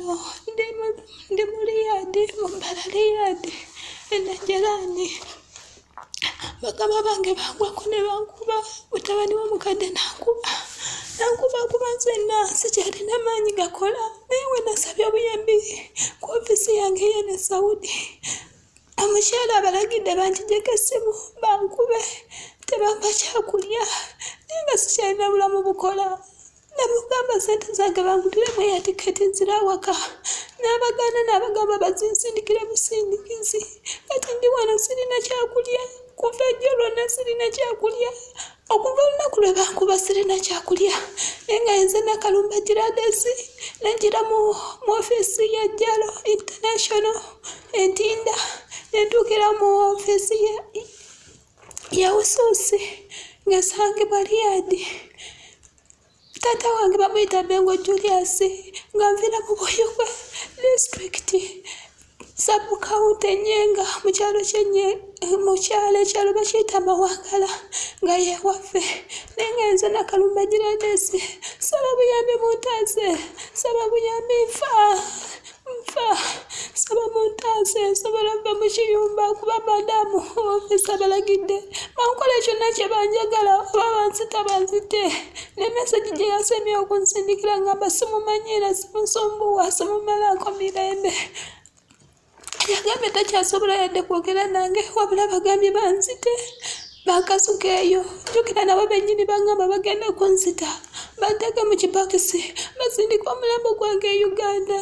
wano ndi mu Riyadh mu Mbala Riyadh e Najjalaani. Bakama bange bangwako ne bankuba, mutabani w'omukadde n'ankuba n'ankuba kuba nzenna sikyalina maanyi gakola naye we nasabye obuyambi ku ofiisi yange eyo e Saudi omukyala abalagidde bangigyeko essimu bankube tebampa kyakulya naye nga sikyalina bulamu bukola. Namugamba ssente zange banguliremu eya tiketi nzire awaka n'abagaana n'abagamba bazinsindikire busindikizi. Kati ndi wano sirina kyakulya kuva ejjo lwonna sirina kyakulya okuva olunaku lwe bankuba sirina kyakulya naye nga nze Nakalumba Gladys nenjira mu ofiisi ya Jalo International e Ntinda ne ntuukira mu ofiisi ya Usuusi ng'esangibwa Riyadh. Taata wange bamuyita Bengo Julius nga nviira mu Buikwe disitulikiti sub county Nyenga mu kyalo kye mu kyalo ekyalo bakiyita Mawangala nga yewaffe naye nga nze Nakalumba Gladys nsaba buyambi muntaase nsaba buyambi nfa nfa nsaba muntaase nsobola nve mu kiyumba kuba madaamu ofiisi abalagidde bankole kyonna kye banjagala oba banzita banzite ne mesegi gye yasembye okunsindikira ngamba simumanyi era simusumbuwa simumalaako mirembe yagambye takyasobola yadde kwogera nange wabula bagambye banzite bankasuka eyo jjukira nabo bennyini bangamba bagenda kunzita banteeke mu kibokisi basindike omulambo gwange e Uganda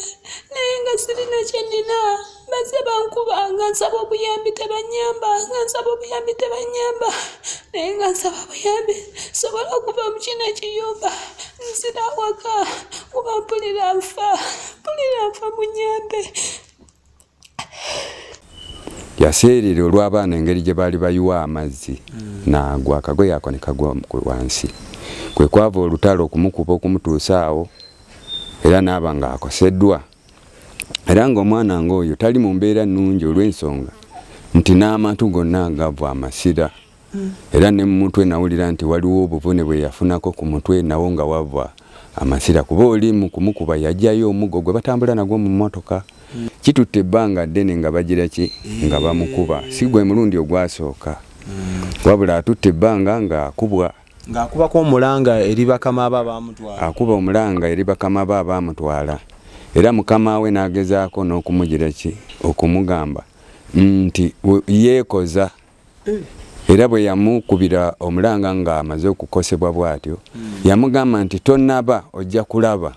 naye nga sirina kye nnina bazze bankuba nga nsaba obuyambi tebannyamba nga nsaba obuyambi tebannyamba naye nga nsaba buyambi nsobole okuva mu kino ekiyumba nzira awaka kuba mpulira nfa mpulira nfa munnyambe. Yaseerera olw'abaana engeri gye baali bayiwa amazzi n'agwa akagoye ako ne kagwa wansi kwe kwava olutalo okumukuba okumutuusa awo era n'aba ng'akoseddwa era ng'omwana ng'oyo tali mu mbeera nnungi olw'ensonga nti n'amatu gonna gava amasira era ne mu mutwe nawulira nti waliwo obuvune bwe yafunako ku mutwe nawo nga wava amasira kuba oli mu kumukuba yajjayo omuggo gwe batambula nagwo mu mmotoka. Kitutte ebbanga ddene nga bagira ki nga bamukuba, si gwe mulundi ogwasooka wabula atutte ebbanga ng'akubwa. Ng'akubako omulanga eri bakama be abaamutwala. Akuba omulanga eri bakama be abaamutwala era mukama we n'agezaako n'okumugira ki okumugamba nti yeekoza. Era bwe yamukubira omulanga ng'amaze okukosebwa bw'atyo, yamugamba nti tonnaba ojja kulaba,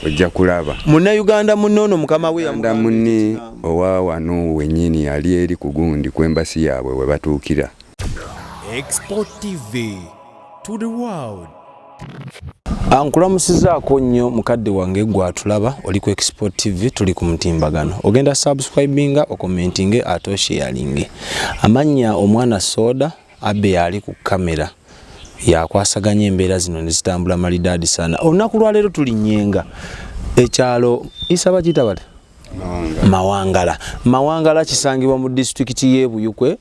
ojja kulaba. Munnayuganda munne ono mukama we yamugamba munne owa wano wennyini yali eri ku gundi ku embasi yaabwe we batuukira. Export TV to the world. Nkulamusizaako nnyo mukadde wange gwe atulaba oli ku Export TV tuli ku mutimbagano ogenda subscribinga okomentinge ate osharinge amannya omwana soda abe yali ku kamera yakwasaganya embeera zino ne zitambula malidaadi sana olunaku lwaleero tuli Nyenga ekyalo Isa bakiyita bati Mawangala Mawangala kisangibwa mu disitulikiti y'e Buyukwe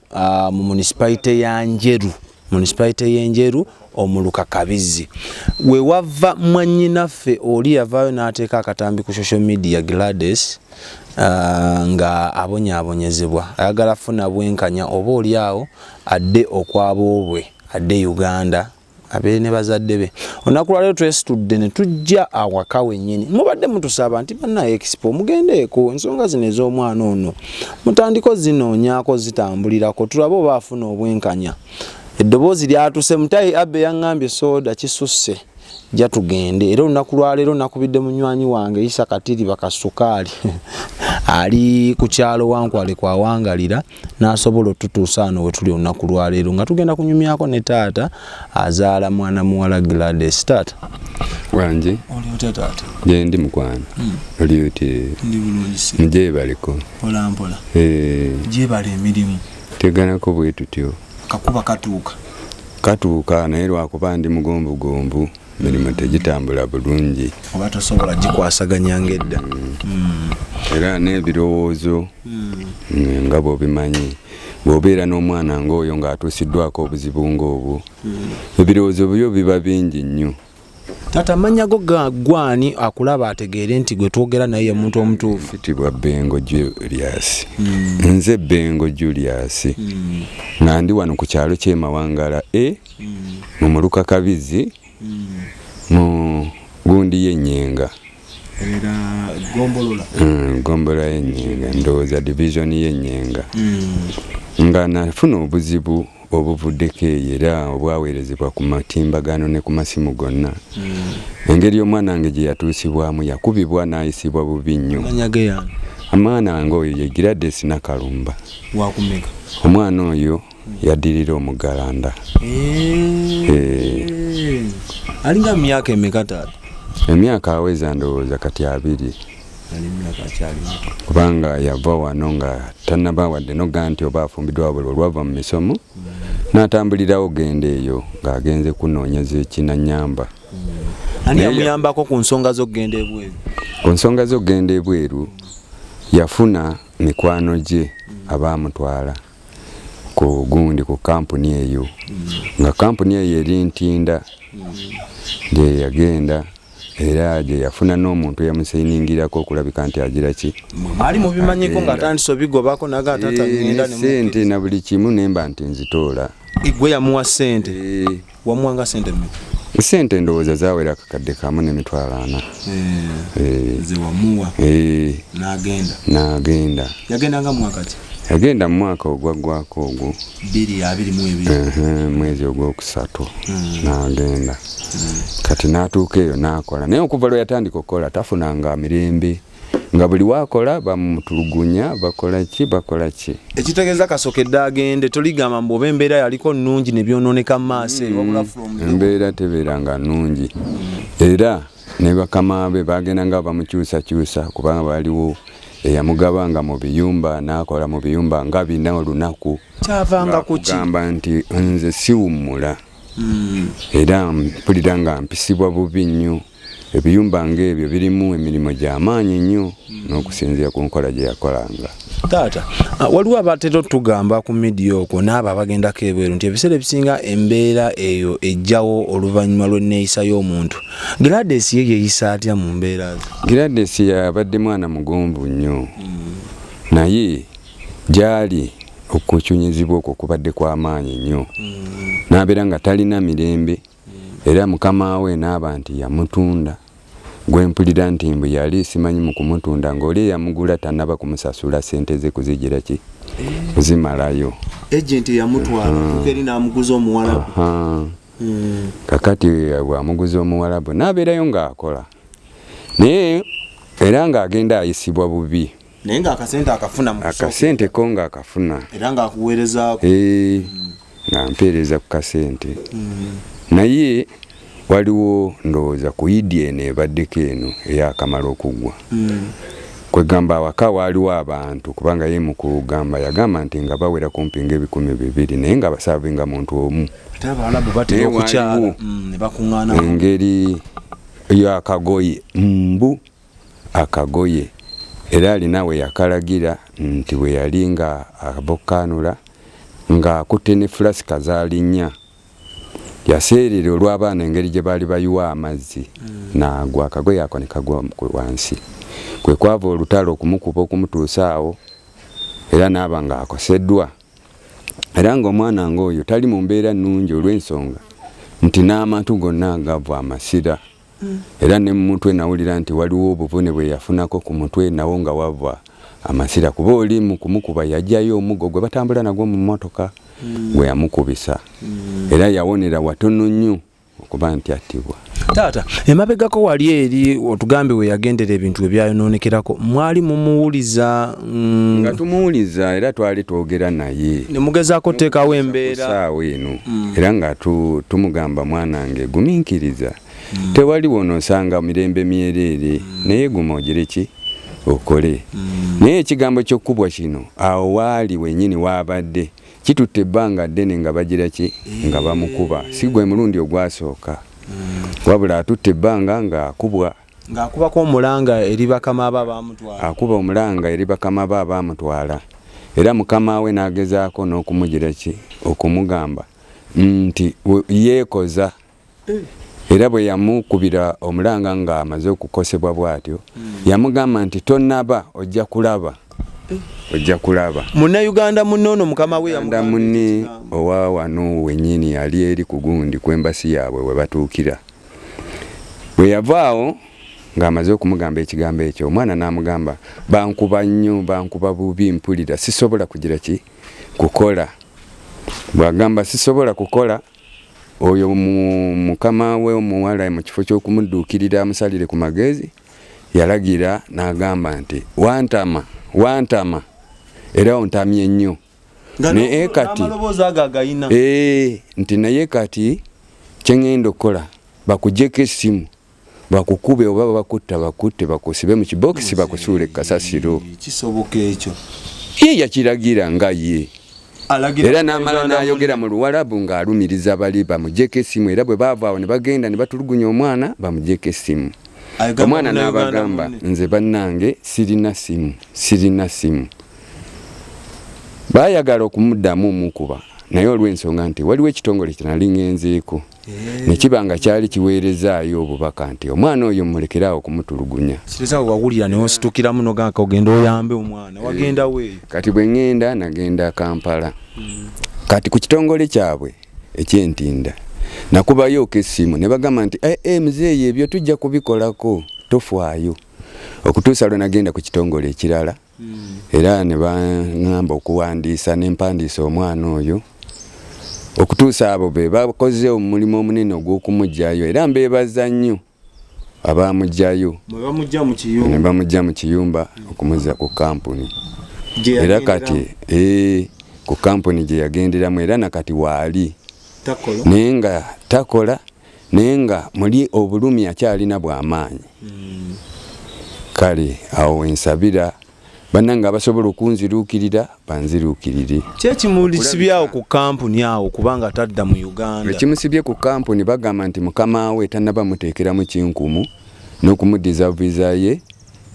mu municipality ya Njeru municipality y'e Njeru omuluka Kabizzi we wava mwannyinaffe oli yavaayo n'ateeka akatambi ku social media Gladys nga abonyaabonyezebwa ayagala funa bwenkanya oba oli awo adde okwaboobwe adde Uganda abeere ne bazadde be. Olunaku lwaleero twesitudde ne tujja awaka wennyini. Mubadde mutusaba nti bannaye Expo mugendeeko ensonga zino ez'omwana ono mutandike ozinoonyaako zitambulirako tulabe oba afuna obwenkanya. Eddoboozi lyatuse Mutayi Abbey yaŋŋambye sooda kisusse jja tugende era olunaku lwaleero nakubidde munywanyi wange Isa Katiri Bakasukaali ali ku kyalo Wankwale kwawangalira n'asobola otutuusa wano we tuli olunaku lwaleero nga tugenda kunyumyako ne taata azaala mwana muwala Gladys. Taata wanje oli otya taata? Gyendi mukwano. Oli otya? Ndi bulungi si. Gyebaliko. Mpola mpola. Gyebale emirimu. Teganako bwe tutyo. Kakuba katuuka. Katuuka naye lwakuba ndi mugonvugonvu emirimu tegitambula bulungi. Oba tosobola gikwasaganya ng'edda. Era n'ebirowoozo nga bw'obimanyi bw'obeera n'omwana ng'oyo ng'atuusiddwako obuzibu ng'obwo ebirowoozo byo biba bingi nnyo. Taata, amannya go gwani akulaba ategeere nti gwe twogera naye ye muntu omutuufu? Mpitibwa Bengo Julius. Nze Bengo Julius. Nga ndi wano ku kyalo ky'e Mawangala A mu muluka Kabizi mu gundi y'Ennyenga. Era gombolola. Gombolola y'Ennyenga, ndowooza division y'Ennyenga. Nga nafuna obuzibu obuvuddeko eyo era obwaweerezebwa ku matimbagano ne ku masimu gonna. Engeri omwana wange gye yatuusibwamu, yakubibwa n'ayisibwa bubi nnyo. Amannya ge yani? Omwana wange oyo ye Gladys Nakalumba. Wakumeka? Omwana oyo yaddirira omugalanda. Alinga mu myaka emeka taata? Emyaka aweza ndowooza kati 20. Ali myaka akyali muto. Kubanga yava wano nga tannaba wadde n'okugamba nti oba afumbiddwa, wabula olwava mu misomo n'atambulirawo genda eyo ng'agenze kunoonyeza ekinannyamba. Ani yamuyambako ku nsonga z'okugenda ebweru? Ku nsonga z'okugenda ebweru yafuna mikwano gye abaamutwala ku gundi ku kampuni eyo, nga kampuni eyo eri Ntinda gye yagenda, era gye yafuna n'omuntu eyamusayiningirako okulabika nti agira ki. Ali mubimanyiko ng'atandise obigobako naga taata ngenda ne ssente na buli kimu nemba nti nzitoola. Gwe yamuwa ssente? Wamuwanga ssente mmeka? Ssente ndowooza zaawera 1,400,000. Ze wamuwa? N'agenda? N'agenda. Yagenda nga mwaka ki? Yagenda mu mwaka ogwaggwako ogwo. 2022. Mwezi ogwokusatu n'agenda. Kati n'atuuka eyo n'akola, naye okuva lwe yatandika okukola tafunanga mirembe, nga buli waakola bamutulugunya, bakola ki bakola ki. Ekitegeeza kasokedde agende toligamba mbu oba embeera yaliko nnungi ne byonooneka mu maaso eyo, wabula from there. Embeera tebeeranga nnungi, era ne bakama be bagenda nga bamukyusakyusa, kubanga baaliwo eyamugabanga mu biyumba n'akola mu biyumba nga 4 olunaku. Kyavanga ku ki? Ng'akugamba nti nze siwummula. Era mpulira nga mpisibwa bubi nnyo. Ebiyumba ng'ebyo birimu emirimu gy'amaanyi nnyo n'okusinziira ku nkola gye yakolanga. Taata, waliwo abatera otugamba ku midiya okwo n'abo abagendako ebweru nti ebiseera ebisinga embeera eyo ejjawo oluvannyuma lw'enneeyisa y'omuntu. Gladys ye yeeyisa atya mu mbeera ze? Gladys yabadde mwana mugonvu nnyo, naye gy'ali okucunyizibwa okwo kubadde kw'amaanyi nnyo. N'abeera nga talina mirembe, era mukama we n'aba nti yamutunda. Gwe mpulira nti mbu yali simanyi mu kumutunda ng'oli eyamugula tannaba kumusasula ssente ze kuzigira ki kuzimalayo. Agent eyamutwala tuuka eri n'amuguza Omuwalabu. Kakati bw'amuguza Omuwalabu n'abeerayo ng'akola, naye era ng'agenda ayisibwa bubi. Naye ng'akasente akafuna mu kusooka. Akasente ko ng'akafuna. Era ng'akuweerezaako. Nga mpeereza ku kasente. Naye waliwo ndowooza ku Idi eno ebaddeko eno eyakamala okuggwa. Kwegamba awaka waaliwo abantu, kubanga ye mu kugamba yagamba nti nga bawera kumpi ng'ebikumi 2, naye nga basaavinga muntu omu. Ate Abawalabu batera okukyala ne bakuŋŋaana. Engeri y'akagoye mbu akagoye, era alina we yakalagira nti bwe yali nga abokkaanula ng'akutte ne fulasika zaali 4, yaseerera olw'abaana engeri gye baali bayiwa amazzi n'agwa, akagoye ako ne kagwa wansi. Kwe kwava olutalo okumukuba okumutuusa awo, era n'aba ng'akoseddwa. Era ng'omwana ng'oyo tali mu mbeera nnungi olw'ensonga nti n'amatu gonna gava amasira. Era ne mu mutwe nawulira nti waliwo obuvune bwe yafunako ku mutwe nawo nga wava amasira, kuba oli mu kumukuba yaggyayo omuggo gwe batambula nagwo mu mmotoka gwe yamukubisa. Era yawonera watono nnyo okuba nti attibwa. Taata, emabegako wali eri otugambe we yagendera ebintu ebyayonoonekerako, mwali mumuwuliza? Nga tumuwuliza, era twali twogera naye. Ne mugezaako oteekawo embeera. Ssaawa eno. Era nga tumugamba mwanange gumiikiriza. Tewali w'onoosanga mirembe myereere, naye guma ogire ki okole. Naye ekigambo ky'okkubwa kino awo waali wennyini waabadde kitutte ebbanga ddene nga bagira ki nga bamukuba, si gwe mulundi ogwasooka, wabula atutte ebbanga ng'akubwa. Ng'akubako omulanga eri bakama be abaamutwala. Akuba omulanga eri bakama be abaamutwala, era mukama we n'agezaako n'okumugira ki okumugamba nti yeekoza. Era bwe yamukubira omulanga ng'amaze okukosebwa bw'atyo, yamugamba nti tonnaba, ojja kulaba, ojja kulaba. Munnayuganda munne ono mukama we Uganda munne owa wano wennyini yali eri ku gundi ku embasi yaabwe we batuukira. Bwe yavaawo ng'amaze okumugamba ekigambo ekyo, omwana n'amugamba, bankuba nnyo, bankuba bubi, mpulira sisobola kugira ki kukola. Bw'agamba sisobola kukola, oyo mukama we omuwala mu kifo ky'okumudduukirira amusalire ku magezi, yalagira n'agamba nti wantama, wantama era ontamye nnyo. Naye kati nti naye kati kye ŋŋenda okukola bakuggyeko essimu bakukube oba bakutta bakutte bakusibe mu kibokisi bakusuule kasasiro. Kisoboka ekyo? Ye yakiragira nga ye era n'amala n'ayogera mu Luwalabu ng'alumiriza bali bamugyeko essimu, era bwe baava awo ne bagenda ne batulugunya omwana bamugyeko essimu. Omwana n'abagamba nze bannange sirina ssimu, sirina ssimu. Baayagala okumuddamu omukuba, naye olw'ensonga nti waliwo ekitongole kye nali ŋŋenzeeko ne kiba nga kyali kiweerezaayo obubaka nti omwana oyo mulekere awo okumutulugunya. Kireza wawulira ne ositukiramu n'ogamba ogenda oyambe omwana, wagenda weeyo? Kati bwe ŋŋenda nagenda Kampala. Kati ku kitongole kyabwe eky'Entinda nakubayooko essimu ne bagamba nti ee muzeeyi ebyo tujja kubikolako tofaayo, okutuusa lwe nagenda ku kitongole ekirala. Era ne baŋŋamba okuwandiisa ne mpandiisa omwana oyo okutuusa abo be bakoze omulimu omunene ogw'okumuggyayo, era mbeebaza nnyo abaamuggyayo ne bamuggya mu kiyumba okumuzza ku kampuni, era kati ku kampuni gye yagenderamu era na kati waali, naye nga takola, naye nga muli obulumi akyalina bw'amaanyi. Kale awo wensabira bannange abasobola okunziruukirira banziruukirire. Ki ekimusibye awo ku kampuni awo kubanga tadda mu Uganda? Ekimusibye ku kampuni bagamba nti mukama we tannaba muteekeramu kinkumu n'okumuddiza viza ye,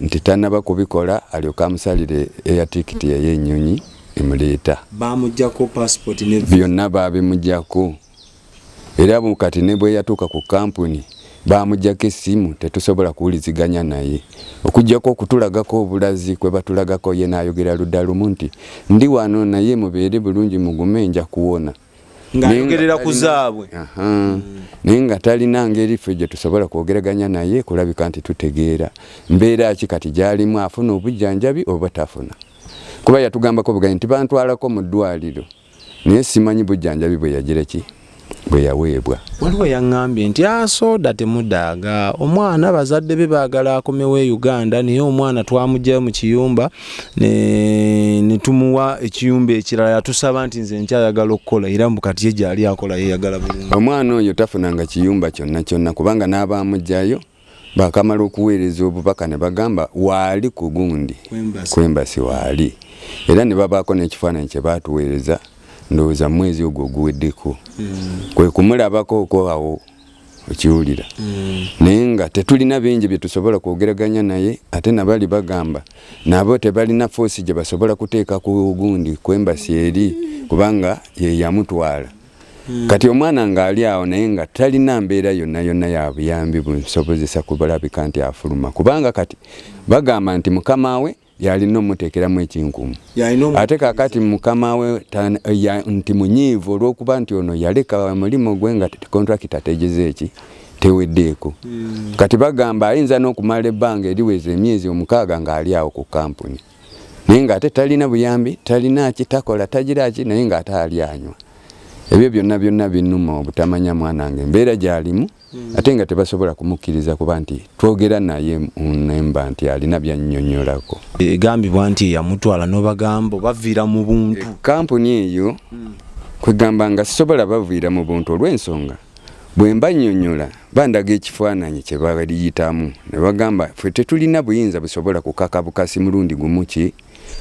nti tannaba kubikola alyoke amusalire air ticket ey'ennyonyi emuleeta. Baamuggyako passport ne visa? Byonna baabimuggyako. Era kati ne bwe yatuuka ku kampuni baamuggyako essimu, tetusobola kuwuliziganya naye okuggyako okutulagako obulazi kwe batulagako, ye n'ayogera ludda lumu nti ndi wano naye mubeere bulungi mugume nja kuwona. Ng'ayogerera ku zaabwe. Naye nga talina ngeri ffe gye tusobola kwogeraganya naye kulabika nti tutegeera mbeera ki kati gy'alimu, afuna obujjanjabi oba tafuna. Kuba yatugambako bugambi nti bantwalako mu ddwaliro naye simanyi bujjanjabi bwe yagira ki bwe yaweebwa. Waliwo eyaŋŋambye nti soda temudaaga omwana, bazadde be baagala akomewo e Uganda, naye omwana twamuggyayo mu kiyumba ne tumuwa ekiyumba ekirala, yatusaba nti nze nkyayagala okukola, era mbu kati ye gy'ali akola yeeyagala bulungi. Omwana oyo tafunanga kiyumba kyonna kyonna kubanga n'abaamuggyayo bakamala okuweereza obubaka ne bagamba waali ku gundi ku embasi waali, era ne babaako n'ekifaananyi kye baatuweereza ndowooza mu mwezi ogwo oguweddeko, kwe kumulabako okwo awo okiwulira. Naye nga tetulina bingi bye tusobola kwogeraganya naye, ate nabali bagamba nabo tebalina foosi gye basobola kuteeka ku gundi ku embasi eri kubanga ye yamutwala. Kati omwana ng'ali awo naye nga talina mbeera yonna yonna ya buyambi busobozesa kulabika nti afuluma, kubanga kati bagamba nti mukama we yalina omuteekeramu ekinkumu, ate kaakati mukama we nti munyiivu olw'okuba nti ono yaleka omulimu gwe nga kontrakita tegeze eki teweddeeko. Kati bagamba ayinza n'okumala ebbanga eriweza emyezi 6 ng'ali awo ku kampuni, naye ng'ate talina buyambi, talina ki, takola, tagira ki, naye ng'ate ali anywa. Ebyo byonna byonna binnuma obutamanya mwana wange embeera gy'alimu, ate nga tebasobola kumukkiriza kuba nti twogera naye nemba nti alina byannyonnyolako. Egambibwa nti eyamutwala n'obagamba obaviira mu buntu. Kampuni eyo kwegamba nga sisobola baviira mu buntu olw'ensonga bwe mbannyonnyola bandaga ekifaananyi kye baliyitamu ne bagamba ffe tetulina buyinza busobola kukaka bukasi mulundi gumu ki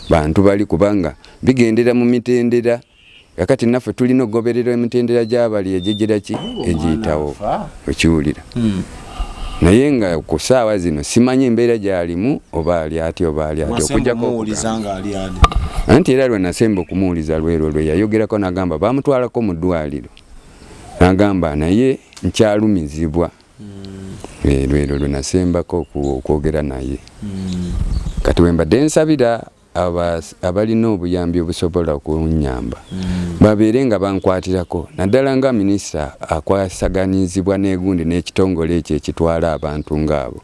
bantu bali, kubanga bigendera mu mitendera. Kakati naffe tulina okugoberera emitendera gy'abali egigira ki egiyitawo, okiwulira. Naye nga ku ssaawa zino simanyi embeera gy'alimu oba ali atya oba ali atya, okuggyako anti era lwe nasemba okumuwuliza lwerwo lwe yayogerako n'agamba baamutwalako mu ddwaliro, n'agamba naye nkyalumizibwa. Lwero lwe nasembako okwogera naye. Kati wembadde nsabira abalina obuyambi obusobola okunyamba babeere nga bankwatirako, naddala nga minisita akwasaganizibwa n'egundi n'ekitongole ekyo ekitwala abantu ng'abo.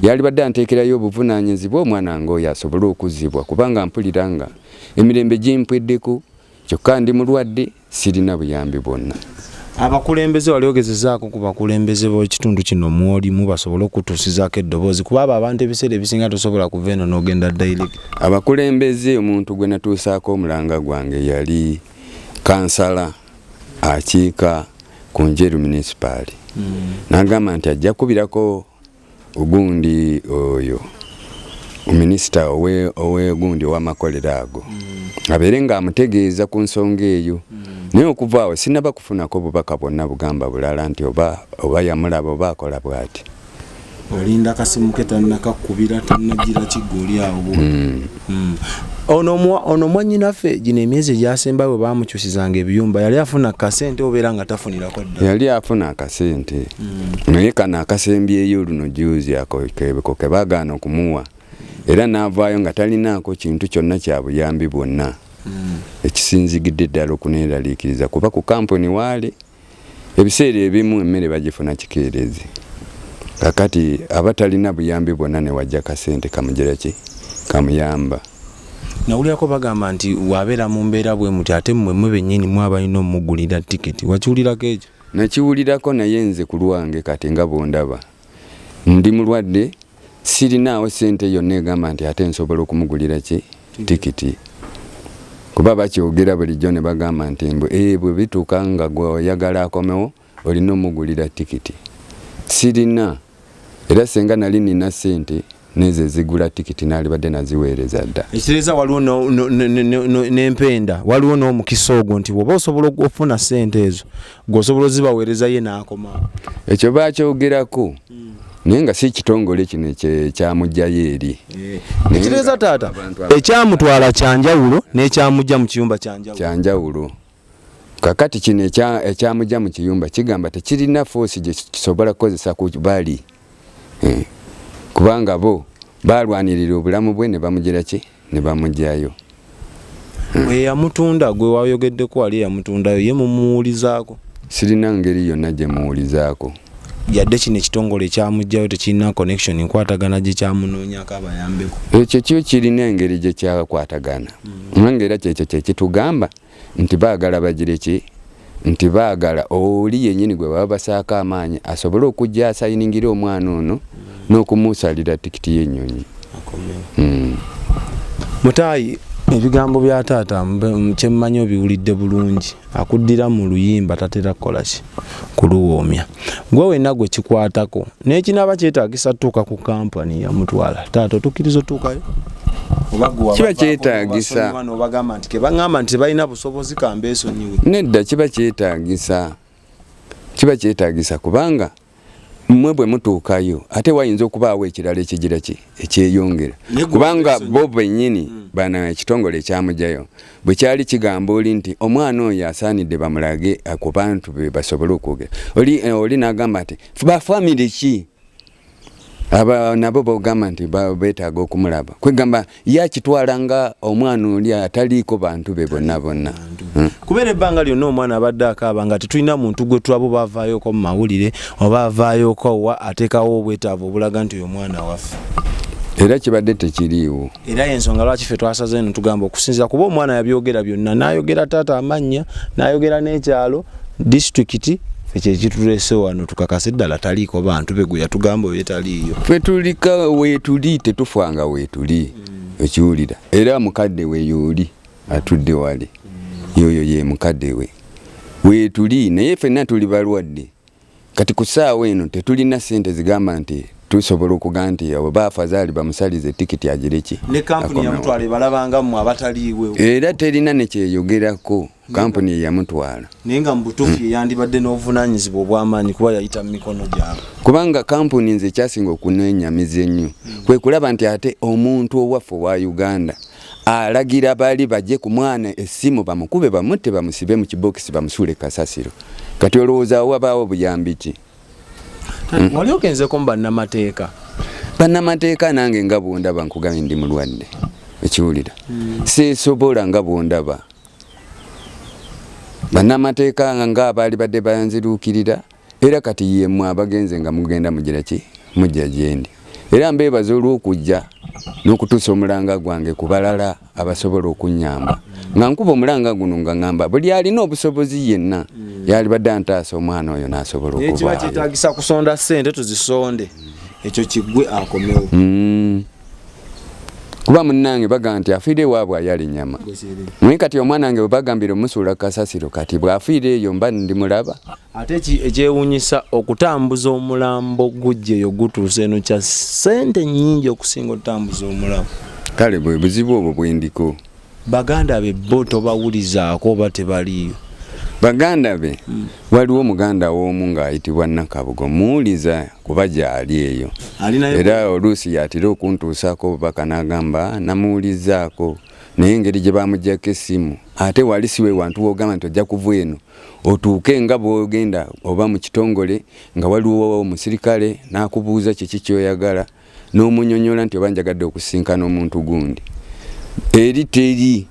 Yalibadde anteekerayo obuvunaanyizibwa omwana ng'oyo asobole okuzzibwa, kubanga mpulira nga emirembe gimpweddeko, kyokka ndi mulwadde, sirina buyambi bwonna. Abakulembeze wali ogezezaako ku bakulembeze b'ekitundu kino mwolimu basobole okutuusizaako eddoboozi, kuba abo abantu ebiseera ebisinga tosobola kuva eno n'ogenda direct? Abakulembeze, omuntu gwe natuusaako omulanga gwange yali kansala akiika ku Njeru munisipaali. N'agamba nti ajja kubirako ogundi oyo minisita owegundi ow'amakolero ago abeere ng'amutegeeza ku nsonga eyo. Naye okuva awo sinaba kufunako bubaka bwonna bugamba bulala nti oba yamulaba oba akola bw'ati. Olinda kasimu ke tannakakubira, tannagira kigga oli awo. Ono mwannyinaffe gino emyezi egyasembayo bwe baamukyusizanga ebiyumba yali afuna akasente obeera nga tafunirako ddala? Yali afuna akasente, naye kano akasembyeyo luno juzi ako kebeko ke baagaana okumuwa, era n'avaayo nga talinaako kintu kyonna kya buyambi bwonna, ekisinzigidde ddala okuneeraliikiriza, kuba ku kampuni waali ebiseera ebimu emmere bagifuna kikeerezi. Kakati aba talina buyambi bwonna, ne wajja kasente kamugira ki kamuyamba. Nawulirako bagamba nti wabeera mu mbeera bwe muti ate mmwe mmwe bennyini mwe abalina omugulira tiketi, wakiwulirako ekyo? Nakiwulirako, naye nze ku lwange kati nga bwondaba ndi mulwadde, sirinaawo ssente yonna egamba nti ate nsobola okumugulira ki tikiti, kuba bakyogera bulijjo ne bagamba nti mbu bwe bituuka nga gwe oyagala akomewo olina omugulira tikiti. Sirina, era senga nali nina ssente nezo ezigula tikiti naalibadde naziweereza dda. Ekitegeeza waliwo n'empenda, waliwo n'omukisa ogwo nti bw'oba osobola okufuna ssente ezo gwe osobola ozibaweereza ye n'akoma. Ekyo bakyogerako, naye nga si kitongole kino ekyamuggyayo eri. Ekitegeeza taata ekyamutwala kyanjawulo n'ekyamujja mu kiyumba kyanjawulo. Kyanjawulo. Kakati kino ekyamujja mu kiyumba kigamba tekirina foosi gye kisobola kukozesa ku bali, kubanga bo balwanirira obulamu bwe ne bamugira ki ne bamugyayo. Eyamutunda gwe wayogeddeko wali eyamutundayo ye mumuwulizaako? Sirina ngeri yonna gye muwulizaako. Yadde kino ekitongole ekyamugjayo tekirina connection nkwatagana gye kyamunoonyako abayambeko? Ekyo kyo kirina engeri gye kyakwatagana, kubanga era kyekyo kyekitugamba nti baagala bagire ki nti baagala oli yennyini gwe baba basaako amaanyi asobole okujja asayiningira omwana ono n'okumusalira tikiti y'ennyonyi. Mutaayi, ebigambo bya taata kyemmanyi obiwulidde bulungi. Akuddira mu luyimba tatera kukola ki kuluwoomya. Gwe wenna gwe kikwatako n'ekinaaba kyetaagisa tuuka ku kampani yamutwala. Taata otukkiriza otuukayo? Kiba kyetaagisa. Obagamba nti kebaŋŋamba nti tebalina busobozi kambeesonyiwe. Nedda, kiba kyetaagisa, kiba kyetaagisa, kubanga mmwe bwe mutuukayo ate wayinza okubaawo ekirala ekigira ki ekyeyongera, kubanga bo bennyini bano ekitongole ekyamugyayo bwe kyali kigamba oli nti omwana oyo asaanidde bamulage ku bantu be basobole okwogera, oli n'agamba nti ba famire ki aba nabo bogamba nti beetaaga okumulaba, kwegamba ye akitwala nga omwana oli ataliiko bantu be bonna bonna. Kubeera ebbanga lyonna omwana abadde akaaba nga tetulina muntu gwe tulaba oba avaayoko mu mawulire oba avaayoko wa ateekawo obwetaavu obulaga nti oyo mwana waffe. Era kibadde tekiriiwo. Era y'ensonga lwaki ffe twasaze eno tugamba okusinziira kuba omwana yabyogera byonna, n'ayogera taata amannya, n'ayogera n'ekyalo, disitulikiti, ffe kyekituleese wano tukakase ddala taliiko bantu be gwe yatugamba oyo taliiyo. Ffe tulika weetuli, tetufanga weetuli, ekiwulira. Era mukadde we yooli atudde wali, yoyo ye mukadde we weetuli, naye ffenna tuli balwadde. Kati ku ssaawa eno tetulina ssente zigamba nti tusobola okugamba nti oba afazaali bamusalize tikiti agire ki. Ne kampuni yamutwala ebalabanga mmwe abataliiwe. Era terina ne kyeyogerako kampuni eyamutwala. Naye nga mu butuufu yandibadde n'obuvunaanyizibwa obw'amaanyi kuba yayita mu mikono gyabwe. Kubanga kampuni nze ekyasinga okuneenyamiza ennyo kwe kulaba nti ate omuntu owaffe owa Uganda alagira bali bajje ku mwana essimu bamukube bamutte bamusibe mu kibokisi bamusuule kasasiro. Kati olowooza wabaawo buyambi ki? Wali ogenzeko mu bannamateeka? Bannamateeka nange nga bwondaba nkugambye ndi mulwadde, ekiwulira seesobola nga bwondaba. Bannamateeka nga abaali badde banziruukirira, era kati yemmwe abagenze nga mugenda mugira ki, mujja gyendi, era mbeebaza olw'okujja n'okutuusa omulanga gwange ku balala abasobola okunnyamba. Nga nkuba omulanga guno nga ŋŋamba buli alina obusobozi yenna yalibadde antaasa omwana oyo n'asobola Naye kiba okuvaayo. kyetaagisa kusonda ssente, tuzisonde, ekyo kiggwe, akomewo. Kuba munnange bagamba nti afiire ewaabwe ayala ennyama, naye kati omwana wange bwe bagambira omusuula kasasiro, kati bw'afiire eyo mba ndimulaba. Ate ekyewuunyisa, okutambuza omulambo gujja eyo gutuusa eno kya ssente nnyingi okusinga okutambuza omulamu. Kale bwe buzibu obwo bwendiko. Baganda be bo tobawulizaako oba tebaliiyo? Baganda be, waliwo muganda w'omu ng'ayitibwa Nakabugo, muwuliza kuba gy'ali eyo. Alinayo? Era oluusi yatera okuntuusaako obubaka n'agamba namuwulizaako, naye engeri gye bamugyako essimu, ate wali siwe wantu w'ogamba nti ojja kuva eno otuuke nga bw'ogenda oba mu kitongole nga waliwo omusirikale n'akubuuza kiki ky'oyagala n'omunyonyola nti oba njagadde okusinkana omuntu gundi, eri teri.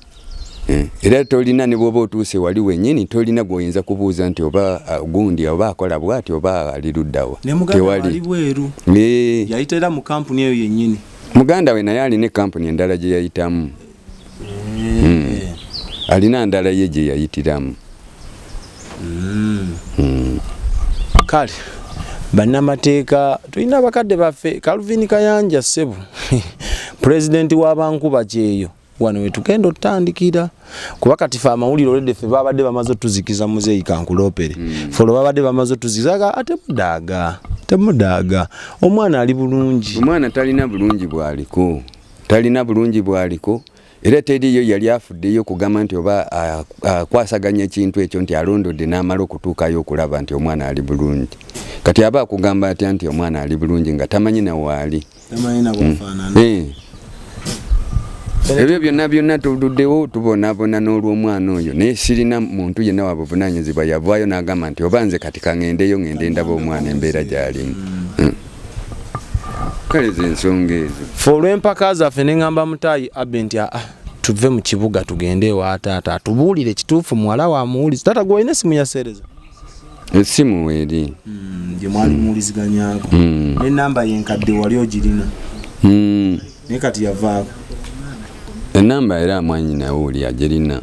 Era tolina ne bw'oba otuuse wali wennyini, tolina gw'oyinza kubuuza nti oba gundi oba akola bw'ati oba ali luddawa. Ne muganda we ali Tewali. bweru? Yayita era mu kampuni eyo yennyini? Muganda we naye alina ekampuni endala gye yayitamu. Alina ndala ye gye yayitiramu. Kale bannamateeka, tulina abakadde baffe, Calvin Kayanja ssebo, pulezidenti w'abankuba kyeyo, wano wetugenda otutandikira, kuba kati fe amawulire olwedde ffe babadde bamaze otuzikiza muzeeyi kankulopere. Fe olwo babadde bamaze otuzikiza ate mudaaga temudaaga, omwana ali bulungi. Omwana talina bulungi bwaliko, talina bulungi bwaliko, era teriyo yali afuddeyo okugamba nti oba akwasaganya ekintu ekyo nti alondodde n'amala okutuukayo okulaba nti omwana ali bulungi. Kati aba akugamba atya nti omwana ali bulungi nga tamanyi nawaali? Tamanyi nabwafaanana. Ebyo byonna byonna tuluddewo tubonaabona n'olw'omwana oyo, naye sirina muntu yenna wa buvunaanyizibwa yavaayo n'agamba nti oba nze kati kaŋŋendeyo ŋŋende ndaba omwana embeera gy'alimu. Kale ze ensonga ezo. Fe olw'empaka zaffe ne ŋŋamba mutaayi Abe nti aa, tuve mu kibuga tugende ewa taata atubuulire kituufu muwala wa muwulizi. Taata, gwe olina essimu ya Seereza? Essimu weeri. Gye mwali muwuliziganyako n'enamba yenkadde wali ogirina? Naye kati yavaako. Enamba era mwanyina wuuli agirina.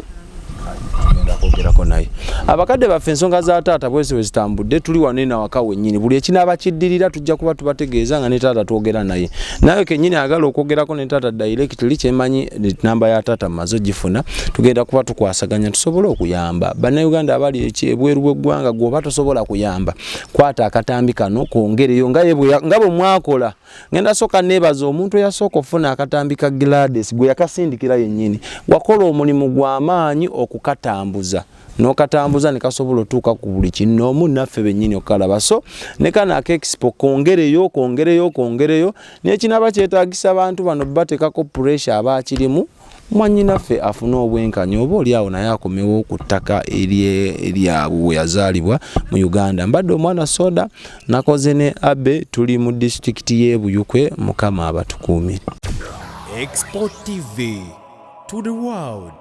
Tugenda kwogerako naye. Abakadde baffe, ensonga za taata bwezi bwe zitambudde. Tuli wano eno awaka wennyini. Buli ekinaaba kiddirira tujja kuba tubategeeza nga ne taata twogera naye. Nawe kennyini ayagala okwogerako ne taata directly, kyemanyi namba ya taata mmaze ogifuna, tugenda kuba tukwasaganya tusobole okuyamba bannayuganda abali ebweru bw'eggwanga. Gwe tosobola kuyamba, kwata akatambi kano kwongereyo nga ye nga bwe mwakola. Ngenda soka neebaza omuntu eyasooka okufuna akatambi ka Gladys, gwe yakasindikira yennyini. Wakola omulimu gw'amaanyi okukatambuza n'okatambuza ne kasobola otuuka ku buli kinoomu naffe bennyini okukalaba. So ne kano ak'expo kongereyo, kongereyo, kongereyo, n'ekinaaba kyetaagisa abantu bano bateekako pressure abakirimu, mwannyinaffe afune obwenkanya, oba oli awo naye akomewo ku ttaka eryabwe we yazaalibwa mu Uganda. Mbadde omwana soda nakoze ne Abe, tuli mu disitulikiti y'e Buyukwe. Mukama abatukuumire. Export TV to the world.